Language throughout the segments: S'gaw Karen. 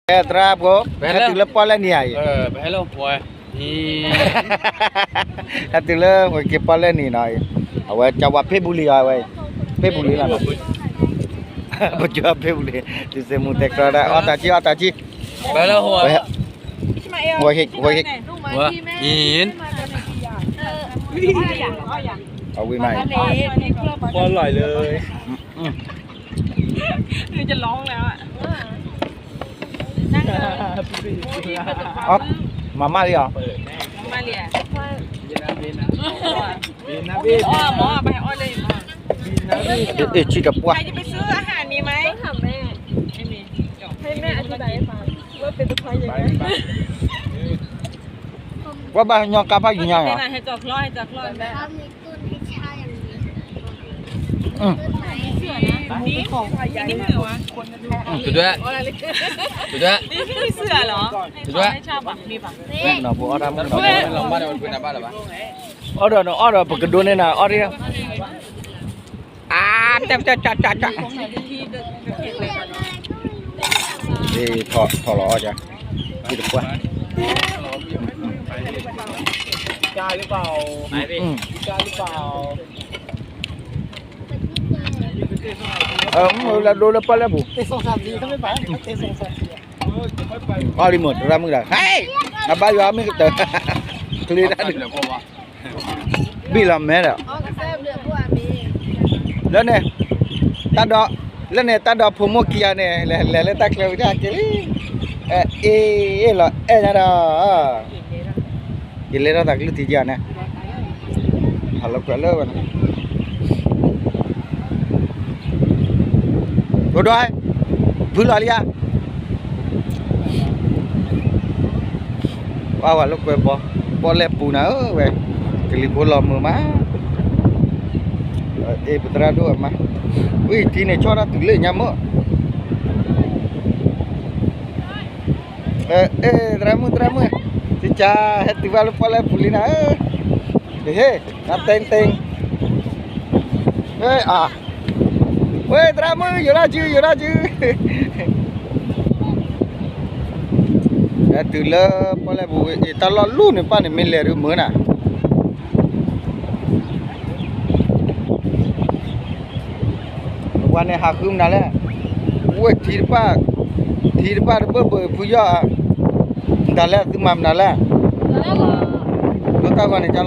သရၣ်ဖိ, ဟဲတုၤလၢပီၣ်လဲၣ်နံၤဧါအံၤ, ဟဲတုၤလၢဝဲက့ၤပီၣ်လဲၣ်နံၤနီၤ, အဝဲကဝၤဖ့ၣ်ဘူလံအီၤဝဲ, ဖ့ၣ်ဘူလံလီၤ, ပကဖ့ၣ်ဘူလံ, တုၤစ့မူတဲကြီဒၣ် အီၣ်တၢ်ကံၢ် အီၣ်တၢ်ကံၢ်, ဝဲဟ့ၣ်, ဝဲဟ့ၣ်, အဝံၤမးအံၤ, လၢ မၤမၢ်လံဧါ, အ့ၣ် ဆံတပှၢ်, ကွၢ်ဘၣ်ညီကါဖးယံၤညါလီၤ. တဒွဲၣ်, တဒွဲၣ်, တဒွဲၣ်, အီၣ်ဒီးနအီၣ်ဒီးပကဒိးန့ၢ်နၤအီၣ်ဒံး, အါ, တၢ်, ထီၣ်လီၤအီၣ်က, တပှၢ်, လၢဒိလၢပီၣ်လဲၣ်ပူၤ, အီၣ်လံမ့ၢ်တရၣ်မုၣ်ဒီး, ဟဲ, အဘါယွၤမ့ၢ်ကတၢၢ်, ချ့တၢ်ဒုး, ဘံၣ်လီၤမဲဒီး, လၢန့ၣ်, တၢ်ဒီး, လၢန့ၣ်တၢ်ဒီးဖိမိၢ်ခံဂၤန့ၣ် လဲၤလဲၤလၢတၢ်ချၢဝံၤတၢ်က့ၤလံ, အ့ၣ်လီၤအဲၣ်ညါဒီး ယလဲၤထီၣ်သးကလုၢ်ထံက့ၤန့ၣ်, ဟးလိာ်ကွဲလၢဝဲန့ၣ်, ဒိဒွဲၣ်, ဖုလီၤလံဧါ, ပှၤဝဲလိာ်ကွဲဘီ, ပီၣ်လဲၣ်ပူၤနၤဧၢဝဲ, ကလံၤဖိလီၤမုာ်မး, အ့ၣ်ပသရၣ်ဒိၣ်အမါ, ဝံၤထံန့ၣ်ဆီၣ်ထီၣ်တုၤလၢညါမ့ၢ် အ့ၣ် သရၣ်မုၣ် သရၣ်မုၣ်, စံးကါ, ဟဲတုၤဘၣ်လၢပီၣ်လဲၣ်ပူၤလံနၤဧၢ, ဟ့ၣ်, နတဲတဲ, ဝဲအါ, ဝဲသရၣ်မုၣ် ယိၤရၣ်စု ယိၤရၣ်စု, ဟဲတုၤလၢပီၣ်လဲၣ်ပူၤ အ့ၣ် တၢ်လီၢ်လူၢ်န့ၣ်ပၢ်န့ၣ် မ့ၢ်လဲၤဒုးမုာ်နၤ ပှၤန့ၣ်ဟးဃုမနုၤလဲၣ်, ဝဲထံတဖၣ်, ထံတဖၣ်တဘၢၣ်ဘၢၣ်ဖုယီၢ်, မတၤလဲၣ် သုမၤမနုၤလဲၣ်, ဒိတၢ်ဂီၤန့ၣ်ကလီၤ,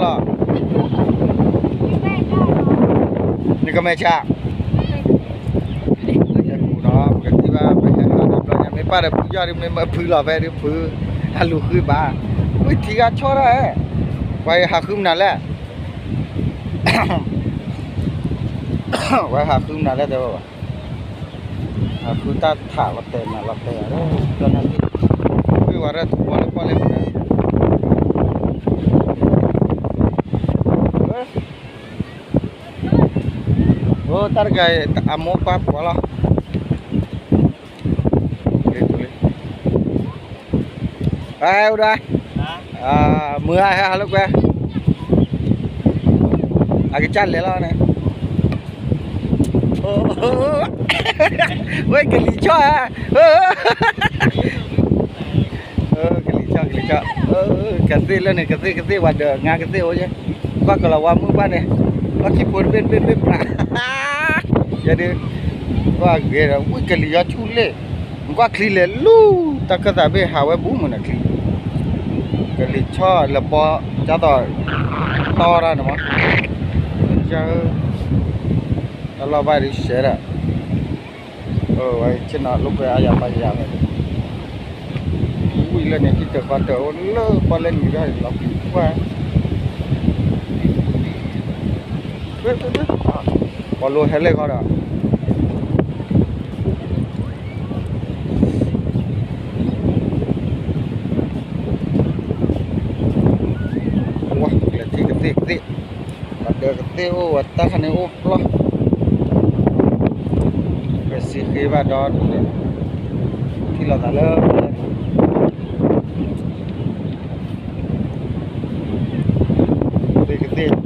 နကမဲာ်ဆှး, ပကထံၣ်ဘၣ် ပဟဲဟးဒီးဘျီညါ မ့ၢ်ပၢ်ဒီးဖုယီၢ်ဒ် မ့ၢ်မၢဖုလီၤဖဲဒ်ဖု, ဟးလူၤဃုဘၣ်, ဝဲထံဂၤဆီၣ်ဒၣ်, ပှၤဟးဃုမနုၤလဲၣ် ဝဲဟးဃုမနုၤလဲၣ်တဲဝဲဘၣ်, ဟးဃုတၢ်ထးလီၤတဲာ်နၤလီၤတဲာ်, ဝဲဝဲရၢၢ်ထူဘီလၢပီၣ်လဲၣ်မနုၤ, အိ တၢ်တဂၤအမိၢ်ပၢ်ပှၤလီၤ. အိၣ်ဒီး, မုၢ်ဟါဟဲဟးလိာ်ကွဲ, အကစၢ်လဲၤလီၤန့ၣ်, ဝဲကလံၤဆီၣ်ဧါ, ကလံၤဆီၣ် ကလံၤဆီၣ်, ကသ့ၣ်လၢန့ၣ် ကသ့ၣ် ကသ့ၣ် ဝဲဒီး ငါကသ့ၣ်အိၣ်ယဲ, ကွၢ်ကလီၤဝါမုၢ်ဘၣ်န့ၣ်, ကွၢ်ခံဖိတဘ့ၣ်တဘ့ၣ်တဘ့ၣ်ပြး, ယဲဒၣ်, ကွၢ်ဂ့ၤဒီး ဝံၣ်ကလံၤယီၤဆူၣ်လ့ၣ်, ကွၢ်ချံလဲၤလူၤ တၢ်ခၢၣ်သးဘ့ၣ်ဟးဝဲဘူးမုၢ်နၤချံ, ကလံၤဆီၣ်လၢပီ, ကၢ်သိး, တီတၢ်န့ၣ်မး, တၢ်လီၢ်ဘၣ်ဒုးရှဲဒၣ် ဝဲဆ့ၣ်နီၤလိာ်ကွဲအါယၤပာ်ယၤဝဲ, ဝံၣ်လၢန့ၣ် ဟံၣ်တၢၤဃီတၢၤအိၣ်လၢပီၣ်လဲၣ်နံၤဒီးလီၤကွၢ်, ပီၣ်လိဟဲလၢဃီဒီး ဝဲကျဲၤထံကသ့ၣ်ကသ့ၣ်, ပှၤဒၢးကသ့ၣ်အိၣ် ပှၤတၢ်ခါန့ၣ်အိၣ်ပျီ, ပစံးဃ့ဘၣ်ဒီး, ထံၣ်လိာ်သးလၢ သ့ၣ်ကသ့ၣ်, ဒၢးကသ့ၣ်, အ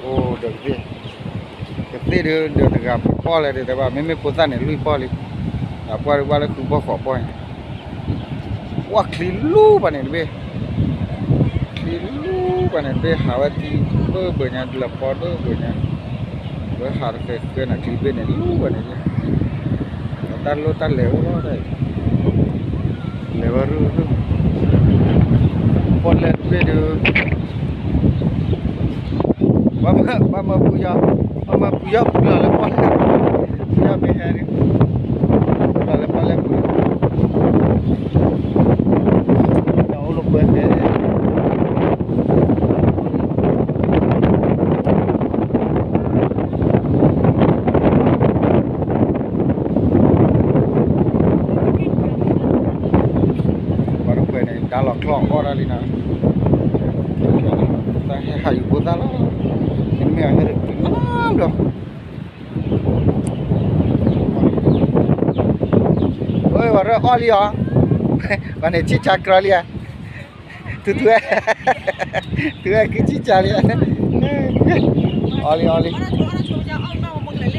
ိၣ်ဒၢးကသ့ၣ်, ကသ့ၣ် ဒုးဒီးတဂၤပှဲၤပီၣ်လဲၣ်ဒုးတဲဘၣ် မ့မ့ၢ်ဖိသၣ်န့ၣ် လွံၢ်ပီၣ်လံ, အပှၢ်ဒုးဘၣ်လၢဃုပီၣ်ဃိးပီၣ်န့ၣ်, ဝဲချံလူပှၤန့ၣ်တဘ့ၣ်, ချံလူပှၤန့ၣ်တဘ့ၣ် ဟးဝဲထံဒိၣ်ဘၢညါ လၢပီဒိၣ်ဘၢညါ, ဝဲဟးတဃဲးဃဲးန့ၣ် ချံဘ့ၣ်န့ၣ်လူပှၤန့ၣ်, တၢ်လိၣ်တၢ်လဲၤအိၣ်လီၤ, လဲၤဝဲရူၢ်ရူၢ်, ပီၣ်လဲၣ်တဘ့ၣ်ဒုး ပှၤမၢပူၤယီၤ, ပှၤမၢပူၤယီၤပူၤလီၤလၢပီၣ်လဲၣ်, ပူၤယီၤမ့ၢ်ဟဲဒုး, ပူၤလီၤလၢပီၣ်လဲၣ်ပူၤ, တၢ်အိၣ်လၢပှဲၤဖဲ, ပှၤတဖုန့ၣ် ဒါလီၤချီၣ်အီၣ်ဒၣ်လံနီၤ, တၢ်ဟဲဟးယူၤဖိသၣ်လီၤ, မ့တမ့ၢ်အဟဲတနၤဘျီ ဝဲဝဲရၢၢ်အီၣ်လံအီၤ, ပှၤန့ၣ်ဆံၣ်ဆါကြီလံဧါ, ထူထူ, ထူဝဲခံဆံၣ်ဆါလံ, အီၣ်လံအီၣ်လံ,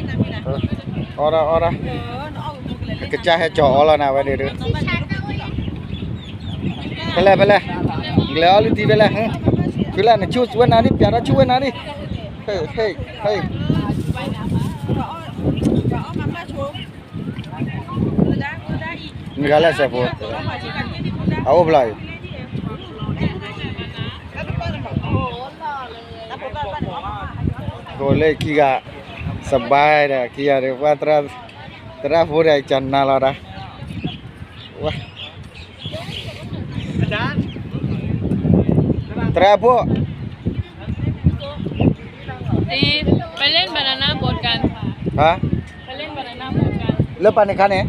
အီၣ်ဒၣ်အီၣ်ဒၣ်, ကစၢ်ဟဲကၠီၤအီၣ်လီၤနၤ ဝဲဒၣ်ဒုး ဖဲလဲၣ်ဖဲလဲၣ်, ကလဲၤအီၣ်လံတံၤဖဲလဲၣ်, ဖဲလဲၣ်နဆူၣ်ဝဲနၤဒံး ပျးထီၣ်ဆူၣ်ဝဲနၤဒံး, ဟဲဟဲဟဲ, နဂၤလဲၣ်စဲးဖိ, အအိၣ်ဖျါအံၤ, ဃိလၢခံဂၤ, စဘါဒီးခံဂၤဒီး ပှၤသရၣ်ဖိဒီးကနၤလီၤဒၣ်, ဝဲ သရၣ်ဖိ, ဒီး ပလဲၣ် banana boat ကါ, ဟါ, ပလဲၣ် banana boat ကါ, လၢပှၤန့ၣ်ခါန့ၣ်,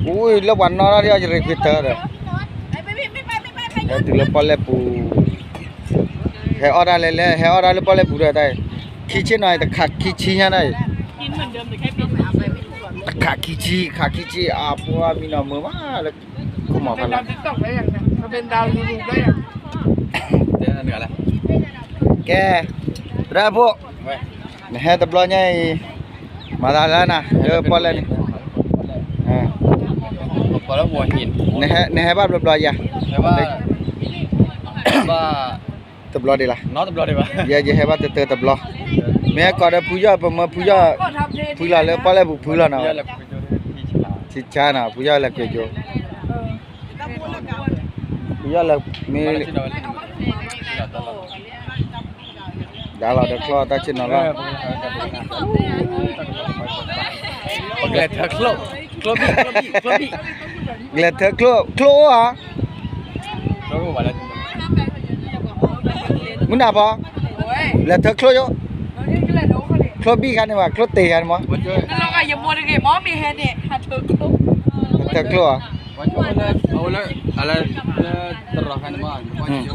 အူ လၢပှၤနီၣ်ထီၣ်ဒ်အီၤ ယရ့ၤကွံာ်တၢ်ဒီး, ဟဲတုၤလၢပီၣ်လဲၣ်ပူၤ, ဟဲအီၣ်ဒၣ်လဲၣ်လဲၣ် ဟဲအီၣ်ဒၣ်လၢပီၣ်လဲၣ်ပူၤဒီးတၢ်, ခံဆ့ၣ်နီၤ တခးခံဆံညါဒၣ်အံၤ, တခးခံဆံ ခးခံဆံ အပှၤမံနီၤမုာ်မးလၢ ခိၣ်မီၤဖးလီၤ, ကဲ, သရၣ်ဖိ, နဟဲတဘျီညါအံၤ, မၤသးလၢနၤ လၢပီၣ်လဲၣ်န့ၣ်, နဟဲဘၣ်ဘျီဘျီယၤ, တဘျီဒံးလီၤ, ယဲယဟဲဘၣ်တတၢတဘျီ, မ့ၢ်ဟဲကီးဒီးဖုယီၢ် ပမၢဖုယီၢ်, ဖုလီၤလၢပီၣ်လဲၣ်ပူၤဖုလီၤနီၤ, ဆံဆါနီၤ ဖုယီၢ်လဲၤကွံာ်ယိၤ, ဖုယီၢ်လဲၤမ့ၢ် ဒါလီၤဒီးချီၣ်တၢ်ဆ့ၣ်နီၤလီၤ, ကျဲးထၢချိၣ်, ကျဲးထၢချိၣ်, ချိၣ်အိၣ်ဧါ, မုၢ်နၤဖီ, လဲၤထၢချိၣ်ယိၣ်, ချိၣ်ဘံၣ်ခါန့ၣ်ဘၣ် ချိၣ်တ့ၢ်ခါန့ၣ်မး, ထၢချိၣ်ဧါ,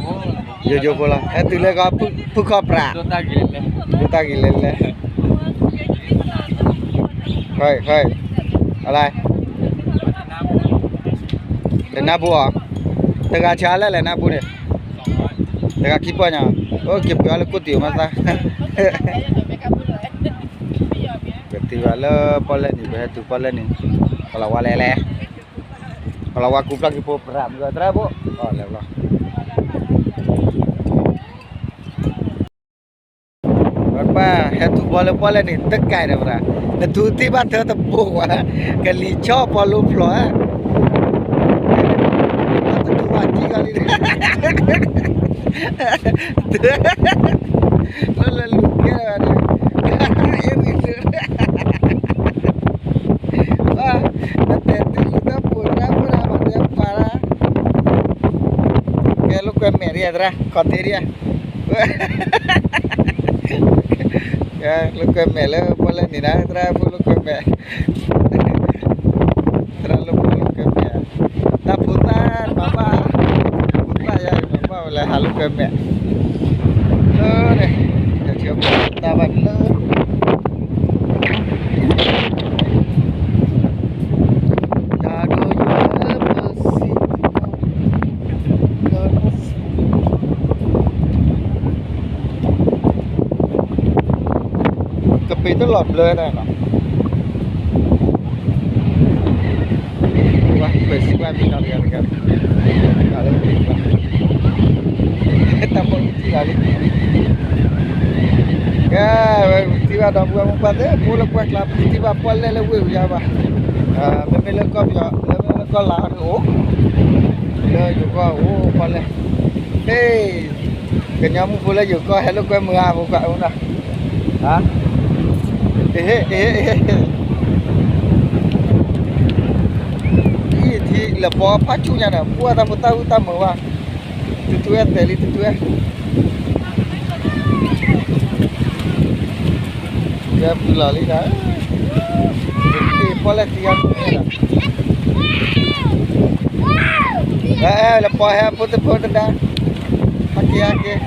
ယိယိဖိလီၤ ဟဲတုၤလၢကီၢ်ဖုခီၣ်ပြး, ဒိၣ်တၢ်ဂ့ၤလဲၣ်လဲၣ်, အလၢ တနၢ်ပူၤအီၤ, တဂၤဆါလဲၣ်လဲၣ်နၢ်ပူၤန့ၣ်, တဂၤခံပီၢ်ညါ, အိၣ်က့ၤပှ့ၤအီၤလၢကိၣ်တံၢ်အမါသၣ်, ပတုၤဘၣ်လၢပီၣ်လဲၣ်နံၤ ပဟဲတုၤပီၣ်လဲၣ်နံၤ, ပလီၤဝါလဲၣ်လဲၣ်, ပလီၤဝါကူပျၢ်က့ၤဖိပြးမုၢ်သရၣ်ဖိ, လဲၤလီၤ ပၢ် ဟဲထူၣ်ဘီလၢပီၣ်လဲၣ်န့ၣ် တကဲဒီးဝဲဒၣ်, နထူၣ်သ့ၣ်ဘၣ်ထၢတဘိဝဲ, ကလံၤဆီပီလိဖျိးဧါ, တထူၣ်ဘၣ်ကံၣ်ဂီၤလံ, လၢလၢလူၤကဲဝဲဒၣ်, အ့ၣ်မ့ၢ်လၢ နတဲသုလံတၢ်ပူၤတၢ်ဖိဒၣ်မၤတဲပှၤဒၣ်, ကဲလိာ်ကွဲမဲာ်ဒံးသရၣ် ခီၣ်ထံးဒံး, ကဲလိာ်ကွဲမဲာ်လၢပီၣ်လဲၣ်နံၤဒၣ် သရၣ်ဖိလိာ်ကွဲမဲာ်, သရၣ်လိာ်ဖိလိာ်ကွဲမဲာ်, တၢ်ဖိသၣ်မၤဘၣ်, ဖိသၣ်ယါမၤဘၣ်ဝဲလၢဟးလိာ်ကွဲမဲာ်, လၢန့ၣ်, တၢ်ဘၣ်လၢ တၢ်ဒိယိလၢပစံး, ကပ့ၤ တလီၤဘျၢတၢ်နီၤ, ဝဲစံးဘၣ်မံနီၤတဂၤတဂၤ, တၢ်ဖိထံၣ်လီၤလံ, ကဲ, ဝဲထံၣ်ဘၣ်ဒီပုၢ်ဝဲၢ်မိၢ်ပၢ်သ့ၣ် ဖိလၢပှၢ်ကျါ ပတထံၣ်ဘၣ်ပီၣ်လဲၣ်လၢဝ့ၢ်ပူၤယါဘၣ်, မ့မ့ၢ်လၢကီၢ်ပယီၤ လၢမ့မ့ၢ်ကီၢ်လၤအီၤန့ၣ်အိၣ်, လၢယိၤကီၢ်အိၣ်ပီၣ်လဲၣ်, ဟ့ၣ် ကညီမုၣ်ဖိလၢယိၤကီၢ်ဟဲလိာ်ကွဲမုာ်အါဖိကွၢ်အိၣ်နီၤ, အ့ၣ် အ့ၣ် အ့ၣ် ထံလၢပီဖးဆူညါဒီး ပှၢ်တၢ်ဖိတၢ်ဟုၣ်တၢ်မုာ်ဘၣ်, တထူၣ်ဝဲတဲလံတထူၣ်ဝဲ, ကဲပူၤလီၤလံဒီး, တထံၣ်ပီၣ်လဲၣ်သံအီၤန့ၣ်ဒီး, အဲ လၢပီဟဲဖိတဖိတဒါ, ဟဲက့ၤဟဲက့ၤ,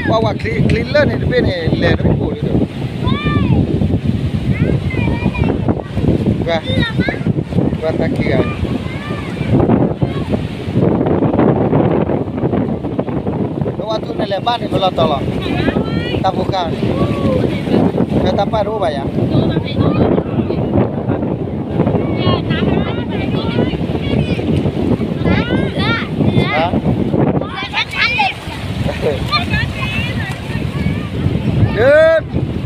ပှၤဝဲချံချံလၢန့ၣ်တဘ့ၣ်န့ၣ် လဲၤတဘိၣ်လံဒီး ပှၤတၢ်ခံဂၤ, လၢဝဲထူန့ၣ်လဲၤဘၣ်န့ၣ် ပလီၤတီၤလီၤ, တၢ်ဖိဃၢ်, လၢတၢ်ပာ်တအိၣ်ဘၣ်ယၤ, ဒု, စီ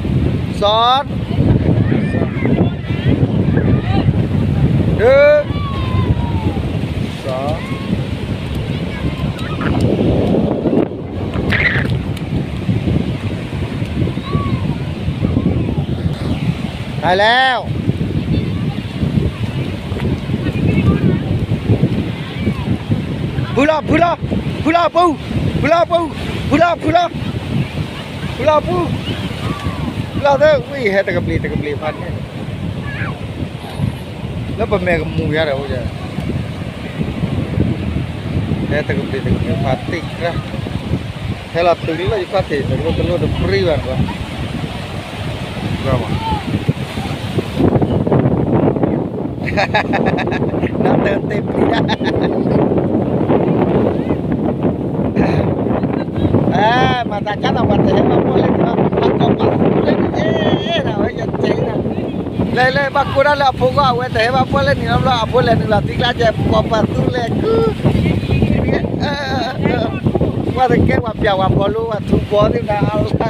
ၤ, ဒု, စီၤ, ဟဲလဲၣ် ဖုလီၤ ဖုလီၤ ဖုလီၤပူၤ ဖုလီၤပူၤ ဖုလီၤ ဖုလီၤ ဖုလီၤပူၤ ဖုလီၤသ့ၣ် ဝံၤဟဲတကဘျံးတကဘျံးဖးန့ၣ် လၢပမဲာ်ကမူၤယါဒီး ဟဲတကဘျံးတကဘျံးဖးတံၢ်ကြၢး ဟဲလီၤတုၤလၢယခီၣ်ထံး တလိၣ်တလိၣ်တပြံဘၣ်န့ၣ် နတၢ်တ့ၢ်ပျံၤဒၣ် မၤသးကၢ်သးပှၤတဟဲဘၣ်ပီၣ်လဲၣ်န့ၣ်လီၤ အကိးပသူလၢန့ၣ် အဲ အဲ နဝဲယတဲနၤ လဲၤလဲၤဘၣ်ကိးဒၣ်လၢအဖိဂီၢ် အဝဲတဟဲဘၣ်ပီၣ်လဲၣ်န့ၣ်လီၤ အဖိလဲၤနုာ်လီၤသံကျါကဲ ကိးပသူလဲၤကူ ပှၤတကဲပှၤပျးဝဲဘီလိ ပှၤထူဘီသ့ၣ်နၤအလါ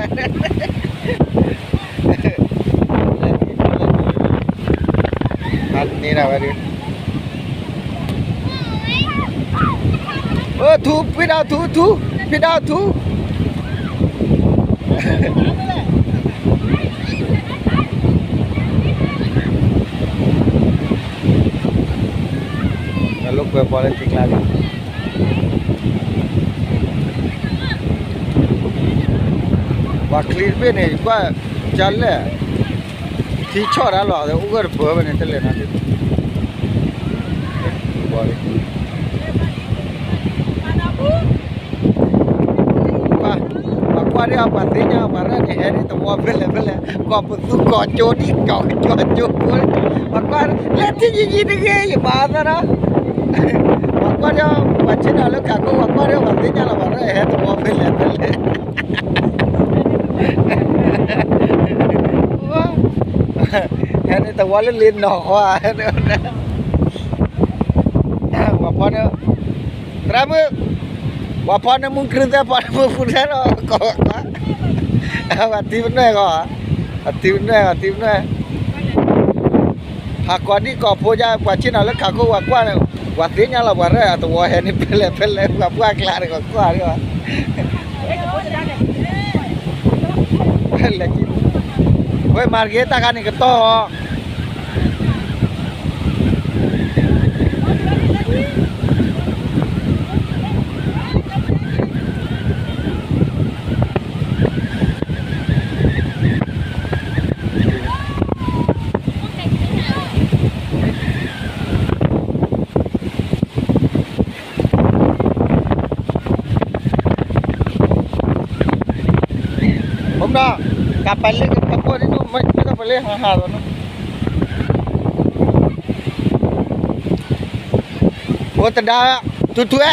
န့ၣ်ဒၣ်ဝဲဒၣ် အိၣ်ထူ ဖံဒၣ်ထူထူ ဖံဒၣ်ထူ လိာ်ကွဲပီၣ်လဲၣ်ထံကျါန့ၣ် ပှၤချံတဘ့ၣ်န့ၣ် ကွၢ်ကလဲၣ် ထံဆီၣ်တၢ်လီၤ အိၣ်ဂၢၢ်တပၢၢ်ဘၣ်န့ၣ် တလဲၤနၤဒ် ပှၤကွၢ်ဒ်အပှၤသ့ၣ်ညါပှၤရဲၣ်န့ၣ် ဟဲန့ၣ်သဝီဖဲလဲၣ်ဖဲလဲၣ် ကိးပသူကိးကၠိဒ်ကိးကၠိကၠိဖိ ပှၤကွၢ် လဲၤထံၣ်ယံၤယံၤတဂ့ၤ ယမၤသးဒီး ပှၤကွၢ်ဒီး ပှၤဆ့ၣ်နီၤလၢခးခိၣ် ပှၤကွၢ်ဒီး ပှၤသ့ၣ်ညါလီၤပှၤရဲၣ် ဟဲသဝီဖဲလဲၣ်ဖဲလဲၣ် ဟဲန့ၣ်သဝီလၢလ့နီၢ်ဃီ ပှၤဖီန့ၣ် သရၣ်မုၣ် ပှၤဖီန့ၣ်မူကြုၢ်သဲ ဖီန့ၣ်မူဖူသဲလီၤ ကိး ပှၤထံပနွဲၣ်ဂီၢ် အထံပနွဲၣ် အထံပနွဲၣ် ဟးကိးဒံကိးဖိယါ ပှၤဆ့ၣ်နီၤလၢခးခိၣ် ပှၤကွၢ်န့ၣ် ပှၤသ့ၣ်ညါလီၤ ပှၤရဲၣ်အသဝီဟဲန့ၣ် ဖဲလဲၣ်ဖဲလဲၣ် ပှၤကွၢ်ကျါန့ၣ် ကိးကွၢ်ဒံးဘၣ် လဲၤကံ ဝဲမၤတက့ၢ် တၢ်ခါန့ၣ်ကတီၢ် အိၣ်မနီၤ ကပလ့ကပကိၢ်ဒ်န့ၣ် မ့ၢ်ကပလ့ဟးဟးလီၤနီၤ အိၣ်တဒါ ထူထူအဲ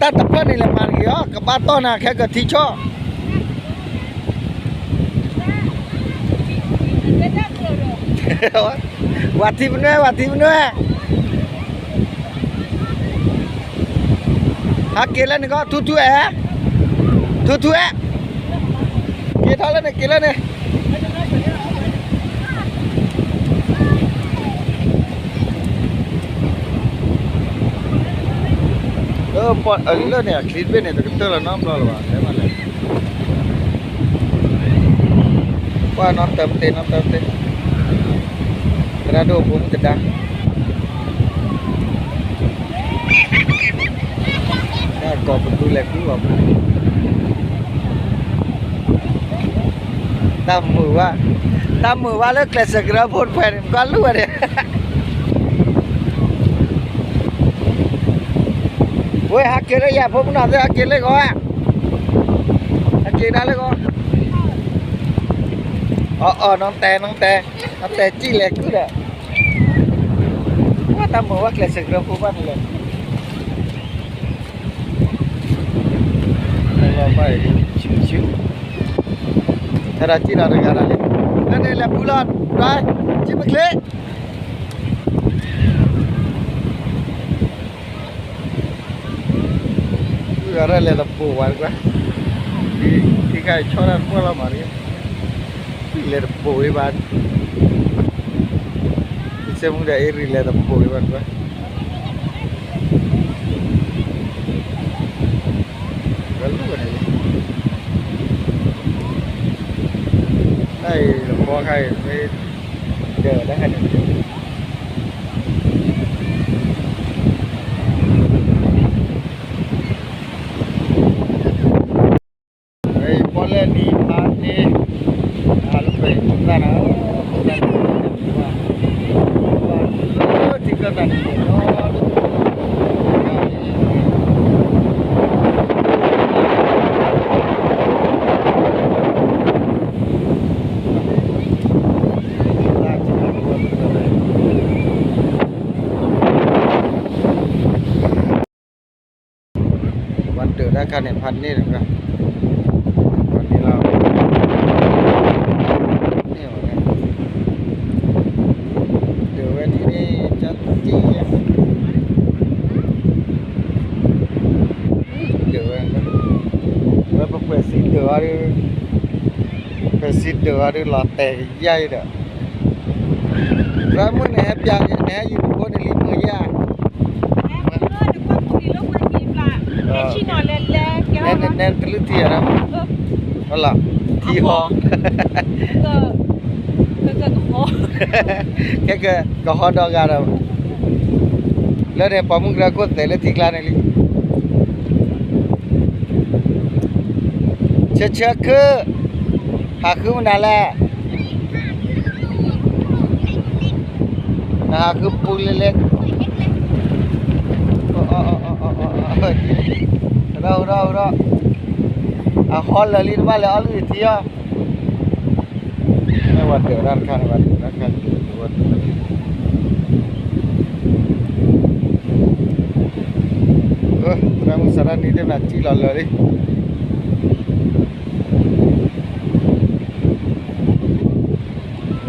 တၢ်တဖျၢၣ်န့ၣ်လဲၤမၤတဂ့ၤအီၤ ကဘၣ်တီၢ်နၤခဲကထံဆီၣ် ဝၤထံပနွဲ ဝၤထံပနွဲ, ဟးက့ၤလၢန့ၣ်ကီး ထူထူအဲၣ်, ထူထူအဲၣ်, က့ၤထီၣ်လၢန့ၣ် က့ၤလၢန့ၣ်. လၢန့ၣ် အချံတဘ့ၣ်န့ၣ် တကတၢၢ်လီၤနီတဘျီလၢၤဘၣ် လဲၤဘၣ်လဲၤ, ကွၢ်နီၣ်တၢ်မတ့ၢ် နီၣ်တၢ်မတ့ၢ်, သရၣ်ဒိၣ်ဖိမုၣ်သဒါ တၢ်ကိးပသူလဲၤဃုအီၤ, တၢ်မုာ်ဝဲ, တၢ်မုာ်ဝဲလၢကျဲးစၢးကရၢဖိတဖၣ်န့ၣ် ကွၢ်လူၤဝဲန့ၣ်, ဝဲဟးက့ၤလၢယၤဖိမုၣ်နီၤသ့ၣ် ဟးက့ၤလၢဂီၤဧါ, ဟးက့ၤဒၣ်လၢဂီၤ, အီ အီ နီၣ်တဲ နီၣ်တဲ, နီၣ်တဲစံၣ်လဲၤဃုဒီး, တၢ်မုာ်ဝဲကျဲးစၢးကရၢဖိဘၣ်န့ၣ်လဲၣ်. ဆူၣ်ဆူၣ်, ဟဲဒီးစံၣ်ဒီးတဂၤဒီးလံ, လၢန့ၣ်လဲၤဖုလီၤ, ဒွဲ, စံၣ်ပချ့, ဂၤရဲၣ်လဲၤတပိာ်ဝဲတကွၢ်, ထံခါအံၤဆီတၢ်တပှၢ်လီၤမး, လဲၤတပိာ်ဝဲဘၣ်, စဲမူဒီးအ့ရံၤလဲၤတပိာ်ဝဲဘၣ်တကွၢ်. တၢ်အံၤတဘီခါအံၤ မ့ၢ်ဒၢးတၢ်ခါန့ၣ်, ပီၣ်လဲၣ်နံၤဖးန့ၣ်, အလၢပှဲၤတၢ်နၤ, ထံကၢၢ်တၢ်န့ၣ်, ပှၤဒၢးတၢ်ခါန့ၣ် ဖးန့ၢ်တဂၤ, ပှၤန့ၣ်လီၤ, န့ၣ်ဝဲ, ဒၢးဝဲဒ်န့ၣ် ကၠီတံၢ်ယဲ, ဒၢးဝဲ, ဝဲပပှဲၤစံဒၢးအီၤဒီး ပစံဒၢးအီၤဒုးလီၤတဲာ်ကယၢ်အံၤဒီး, ရၢမုၢ်န့ၣ်ဟဲပျးန့ၣ် ဟဲယူၤတဘိန့ၣ်လံမုၢ်ယါ, နဲတလုၢ်ထံယၤဒီး, လီၤ, ထံဟီ, ခဲကကဟီဒီဂၤဒီး, လၢန့ၣ် ပိာ်မုၣ်ကရၢခိၣ်သဲးလၢထံကျါန့ၣ်လံ. ဆၢဆၢခု, ဟးဃုမနုၤလဲၣ်, နဟးဃုပူၤလဲၣ်လဲၣ်, ဒီးဒီးဒီး, အဟီလၢာ်လံ တဘၣ်လဲၤအီၣ်လုၢ်ထံအီၤ, မ့ၢ်ဝဲဒၢးတၢ်တခါန့ၣ် ဝဲဒၢးတၢ်တခါန့ၣ်, သရၣ်မုၣ်စရၣ်နံၤသ့ၣ်မနၤစံၣ်လီၤလၢာ်လံ. န့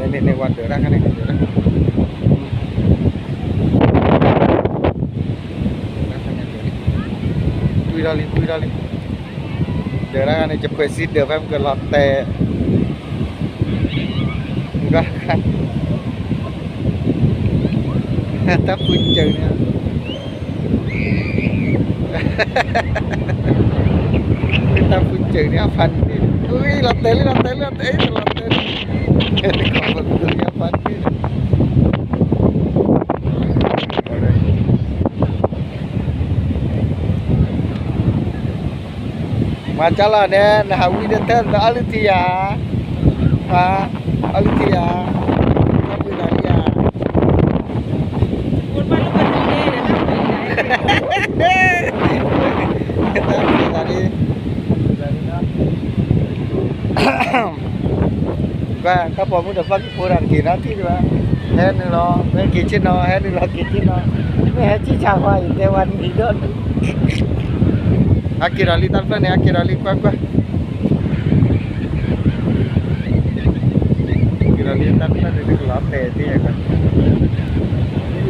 ၣ်န့ၣ် ဝဲဒၢးတၢ်ခါန့ၣ်, ကွံာ်ဒီးလံ ကွံာ်ဒီးလံ, ဒၢးတၢ်ခါန့ၣ် ယပှဲၤစံဒၢးဖဲမ့ၢ်ကလီၤတဲာ်, တၢ်ဖုစၢၤန့ၣ် တၢ်ဖုစၢၤန့ၣ် အဖးန့ၣ်, လီၤတဲာ်လံ လီၤတဲာ်လံ လီၤတဲာ်လံ လီၤတဲာ်လံ, တၢ်ဖုစၢၤန့ၣ် အဖးန့ၣ်, မၤကၢ်လီၤန့ၣ် နဟးဝံတထၢၣ် နအီၣ်လုၢ်ထံယၤ, အီၣ်လုၢ်ထံယၤ, တၢ်ဖုနၤလံယၤ, တၢ်ဖုနၤလံ, တၢ်ပိာ်မုၣ်ဒီး ဖီၣ်က့ၤဖိတၢ်တက့ၤနီတထံၣ်ဘၣ်, ဟဲနုာ်လီၤ မ့ၢ်က့ၤဆ့ၣ်နီၤ ဟဲနုာ်လီၤက့ၤဆ့ၣ်နီၤ, မ့ၢ်ဟဲဆံၣ်ဆါဝါ ယတဲဝဲနံၤဒီး, အက့ၤဒီးလံ တၢ်တဖျၢၣ်န့ၣ် အက့ၤဒီးလံ ကွၢ်ကွၢ်, က့ၤဒီးလံ တၢ်တဖျၢၣ်န့ၣ် တလီၤတဲာ်သ့,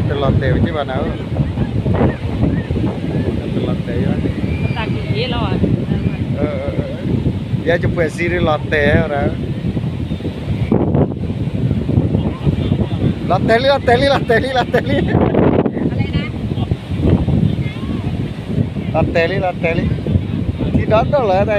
တလီၤတဲာ်ဝဲက့ဘၣ်နၤဧၢ, တလီၤတဲာ်ဘၣ်, ယဲယပှဲၤစံဒုလီၤတဲာ်ဝဲဒၣ်, လီၤတဲာ်လံ လီၤတဲာ်လံ လီၤတဲာ်လံ လီၤတဲာ်လံ, လီၤတဲာ်လံ လီၤတဲာ်လံ, ထံဒီဒိၣ်လီၤတၢ်အံၤ,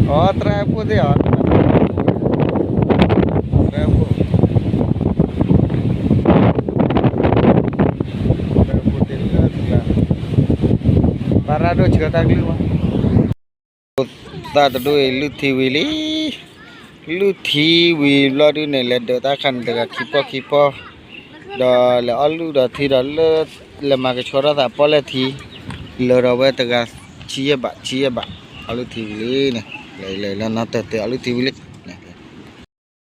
အိ တြဲဖိသ့ၣ်ဧါ, တြဲဖိ, တြဲဖိသ့ၣ်လၢတၢ်, ပှၤရၤဒိၣ်ဆှၢတၢ်ကလုၢ်ဘၣ်, သးတဒိအံၤ လုၢ်ထံဝံၤလံ, လုၢ်ထံဝံၤဘျီဒုန့ၣ် လဲၤဒုးတၢ်ခါန့ၣ် တဂၤခံပီၢ်ခံပီၢ်, ဒီးလဲၤအီၣ်လုၢ်ဒီးထံဒီးလၢ, လဲၤမၤကဆှီထီၣ်သးပီၣ်လဲၣ်ထံ, လၢဒီးဝဲတဂၤဆံယဲၢ်ဘး ဆံယဲၢ်ဘး, အီၣ်လုၢ်ထံဝံၤလံန့ၣ်, လဲၤလၢနီၢ်တၢၢ်တဲအီၣ်လုၢ်ထံဝံၤလံ,